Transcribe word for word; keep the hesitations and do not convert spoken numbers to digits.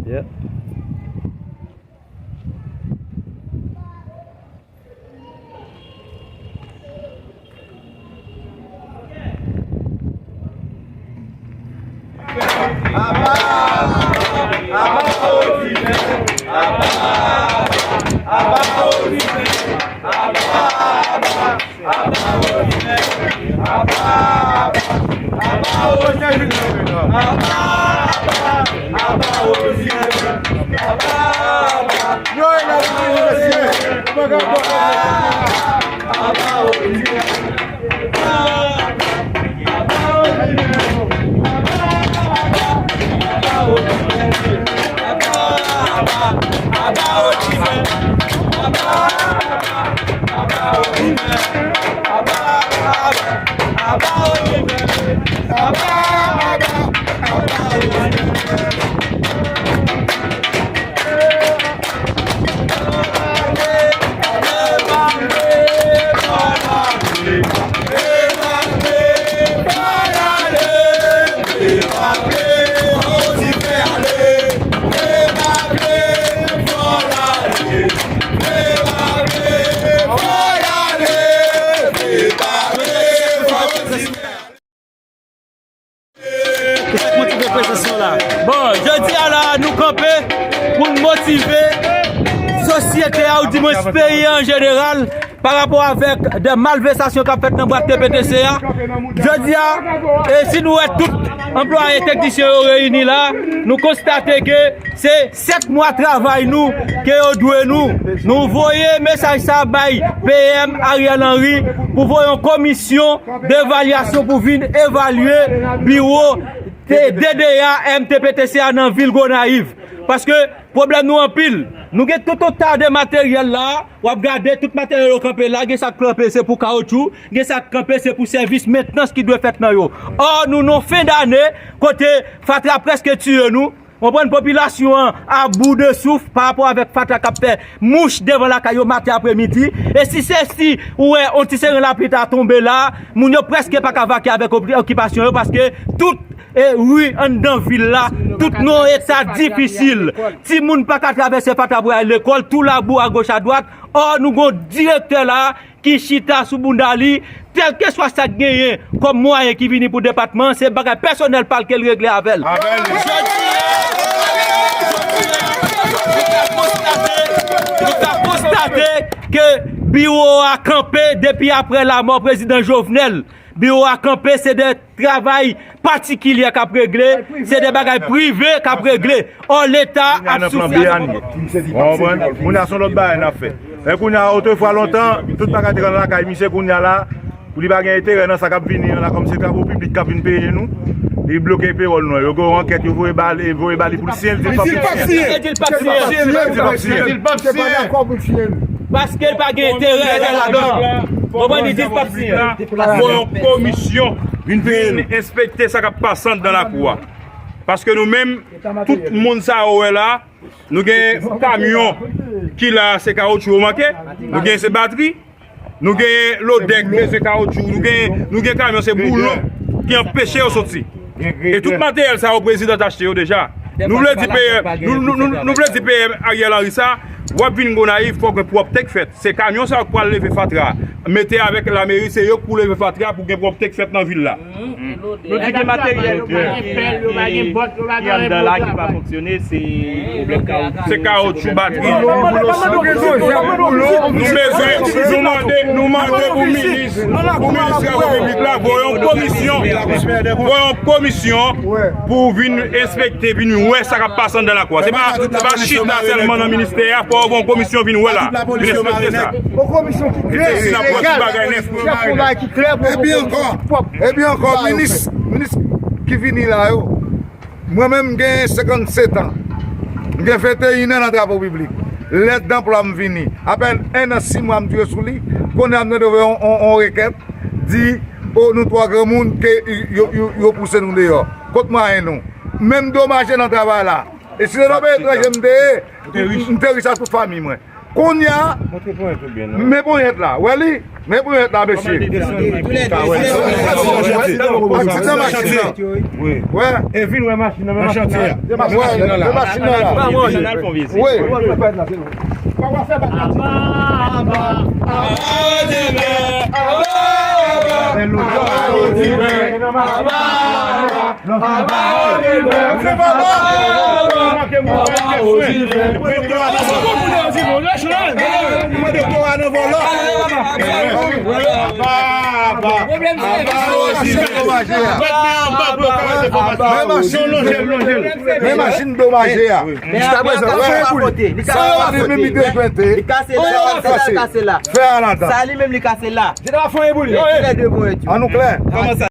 Yeah. Ki sa k motive prezans nou la? Bon, jodi a la, nou kanpe pou n motive sosyete a, oudimwens peyi a an jeneral, pa rapò avèk de malvèsasyon k ap fèt nan bwat T P T C a. Jodi a, e si nou wè tout anplwaye, teknisyen yo reyini la, nou konstate ke se sèt mwa travay nou ke yo dwe nou. Nou voye mesaj sa bay P M Ariel Henry pou voye yon komisyon devalyasyon pou vin evalye biwo T D D A M T P T C a nan vil Gonayiv. Paske pwoblèm nou anpil. Nou gen tout yon ta de materyèl la. W ap gade tout materyèl yo kanpe la. Gen sa k kanpe se pou kawotchou. Gen sa k kanpe se pou sèvis mentnans ki dwe fèt nan yo. Ò, nou nan fen dane kote fatra prèske tiye nou. Konprann, popilasyon an a bout de souf pa rapò avèk fatra k ap fè mouch devan lakay yo maten, apremidi. E si se si ou wè yon ti seren lapli ta tonbe la, moun yo prèske pa ka vakye avèk opi-, okipasyon yo, paske tout, e, ri anndan vil la, tout nan yon eta difisil. Timoun pa ka travèse fatra pou y al lekòl, tou labou agoch adwat. Ò, nou gon direktè la ki chita sou bounda li, kèlkeswa sa k genyen kòm mwayen ki vini pou depatman an, se bagay pèsonèl pa l ke l regle avè l. Avè l. Jodi a, jodi a, nou ka konstate, nou ka konstate ke biwo a kanpe depi aprè lamò prezidan Jovenel. Biwo a kanpe, se de travay patikilye k ap regle, se de bagay prive k ap regle. Ò, Leta ap soufri. Ou konprann? Kounye a se yon lòt bagay n ap fè. Men kounye a, otrefwa lontan, tout bagay te nan lakay misye, kounye a la, pou li pa gen enterè nan sa k ap vini an la, kòm se travo piblik k ap vin peye nou, li bloke pewòl nou an. Yo gen yon ankèt, yo voye ba li, voye ba li pou l siyen, li di l p ap siyen. Li di l p ap siyen. Li di l p ap siyen. Paske l pa gen enterè ladan. Konprann, li di l p ap siyen. Fò yon komisyon vin enspekte sa k ap pase anndan lakou a. Paske nou menm, tout moun sa yo wè la, nou gen kamyon ki la, se kawotchou yo manke, nou gen se batri, nou gen lodè k bezwen kawotchou, nou gen, nou gen kamyon se boulon ki anpeche yo soti. E tout materyèl sa yo, prezidan t achte yo deja. Nou vle di P M, nou, nou, nou, nou vle di P M Ariel Henry sa, w ap vin Gonayiv, fòk gen pwòpte k fèt. Se kamyon sa yo k pral leve fatra. mete avèk lameri, se yo k pou leve fatra pou gen pwòpte k fèt nan vil la. Nou di gen materyèl ki, ki, ki anndan la ki pa fonksyone, se pwoblèm kawoutchou. Se kawoutchou, batri. Nou bezwen, nou mande, nou mande pou minis, pou minis travay piblik la, voye yon komisyon, voye yon komisyon pou vin enspekte, vin wè sa k ap pase anndan lakwa. Se pa, se pa chita sèlman nan ministè a, fò yon komisyon vin wè la, vin enspekte sa. Yon komisyon ki klè, ki ap fè yon bagay ki klè pou yon komisyon ki pwòp. Epi ankò, minis, minis ki vini la yo, mwen menm m gen senkannsèt an. M gen venteyen an nan travo piblik. Lè danplwa m vini, apèn en an sis mwa m tou ye sou li. Kounye a m tande yon, yon, yon rekèt di, o, nou twò granmoun ke yo, yo, yo pouse nou deyò. Kot mwayen nou? Men m domaje nan travay la. E si se nan peyi etranje m te ye, m te rich ak tout fanmi mwen. Kounye a, men ponyèt la, wè li, men ponyèt la, mesye. Ak ti nan machin nan. Wè. E vin wè machin nan, men machin nan la. Men machin nan la. Wi. Men machin domaje a. Jiskaprezan, sa yo di menm li te jwente. Li kase la, li kase la, li kase la. Fè a ladan. Sa li menm li kase la. An nou klè.